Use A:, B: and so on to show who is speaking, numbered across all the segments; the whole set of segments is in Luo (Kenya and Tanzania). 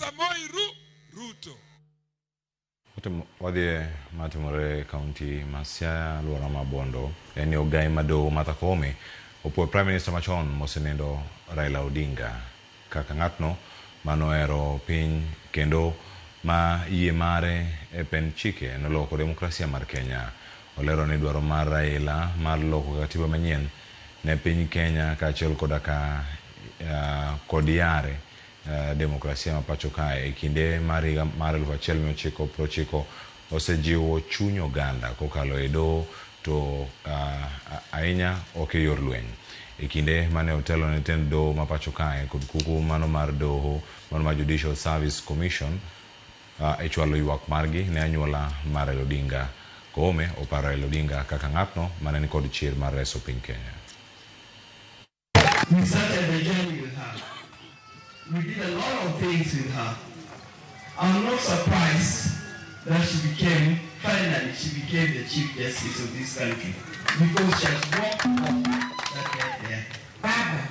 A: Samoei Ruto.
B: Wadhi matimore e kaunti ma Siaya, alwora ma Bondo, en ni ogai ma doho Martha Koome opuoyo Prime Minister machon mosenindo Raila Odinga kaka ng'atno manohero piny kendo ma yie mare e pend chike noloko demokrasia mar Kenya. Olero ni dwaro mar Raila mar loko katiba manyien ne piny Kenya kaachiel koda ka kod yare demokrasia ma pacho kae e kinde mar higa mar 1990 osejiwo chuny oganda kokalo e doho to ahinya ok e yor lweny. E kinde mane otelo ne tend doho ma pacho kae kod kuku mano mar doho mano mar Judicial Service Commission e chwalo ywak margi ne anyuola mar Raila Odinga. Koome oparo Raila Odinga kaka ng'atno mane nikod chir mar reso piny Kenya.
C: We started the journey with her. We did a lot of things with her. I'm not surprised that she became, finally, she became the Chief Justice of this country because she has walked off that get there.
D: Baba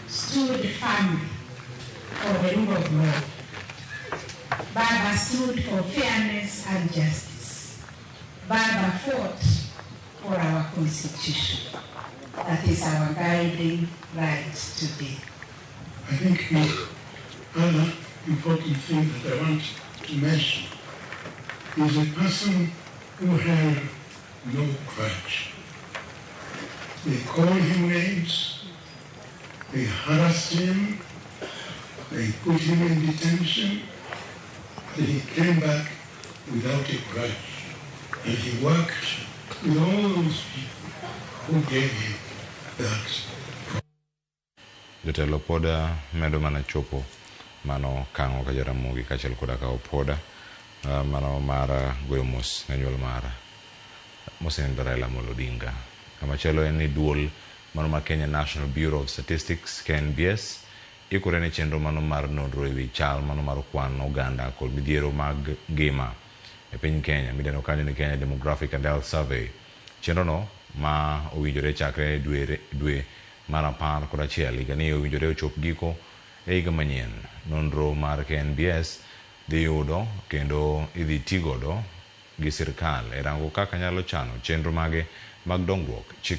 D: stood firmly for the rule of law. Baba stood for fairness and justice. Baba fought for our constitution. That is our guiding light today.
E: I think the other important thing that I want to mention is a person who held no grudge. They called him names, they harassed him, they put him in detention, but he came back without a grudge. And he worked with all those people who gave him that.
B: Jotelo pod medo mana chopo mano kang'o ka Jaramogi kaachiel koda ka Opoda mano mar goyo mos ne anyuola mar mosenindo Raila Amolo Odinga. Kamachielo en ni duol mano mar Kenya National Bureau of Statistics KNBS ikore ne chenro mano mar nonro ewi chal mano mar kwan oganda kod midhiero mag ngima e piny Kenya midendo kanyo ni Kenya Demographic and Health Survey. Chenro no ma owinjore chakre dwe mar 11 higani owinjore ochop giko e higa manyien. Nonro mar KNBS dhi yudo kendo idhi tigodo gi sirkal e rango kaka nyalo chano chenro mage mag dongruok. Chike